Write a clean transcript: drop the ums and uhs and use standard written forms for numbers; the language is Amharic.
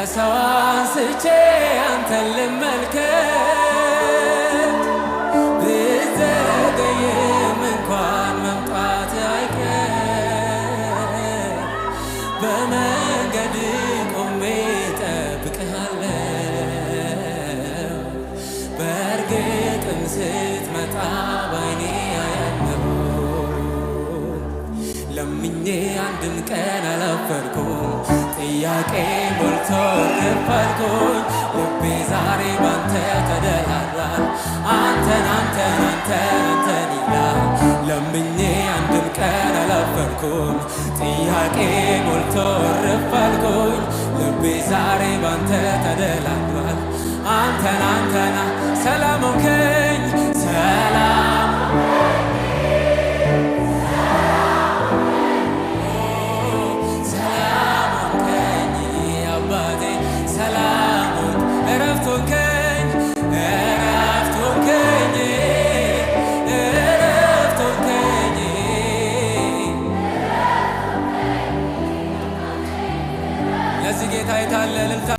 ከሰው አንስቼ አንተን ልመልከት፣ ብዘገይም እንኳን መምጣት አይቀር፣ በመንገድ ቆሜ እጠብቅሃለሁ። በእርግጥም ስትመጣ ባይኔ አያለሁ። ለምኜ አንድም ቀን አላፈርኩም። ጥያቄ ሞልቶ እርፍ አልኩኝ። ልቤ ዛሬ ባንተ ተደላድሏል። አንተን አንተን አንተን አንተን ይላል። ለምኜ አንድም ቀን አላፈርኩም። ጥያቄ ሞልቶ እርፍ አልኩኝ። ልቤ ዛሬ ባንተ ተደላድሏል። አንተን አንተና ሰላም ሆንከኝ፣ ሰላም፣ ሰላም ሆንከኝ አባቴ፣ ሰላም ሆንክ፣ እረፍት ሆንከኝ፣ እረፍት ሆንከኝ፣ እረፍት ሆንከኝ። ለዚህ ጌታ የታለ እልልታ?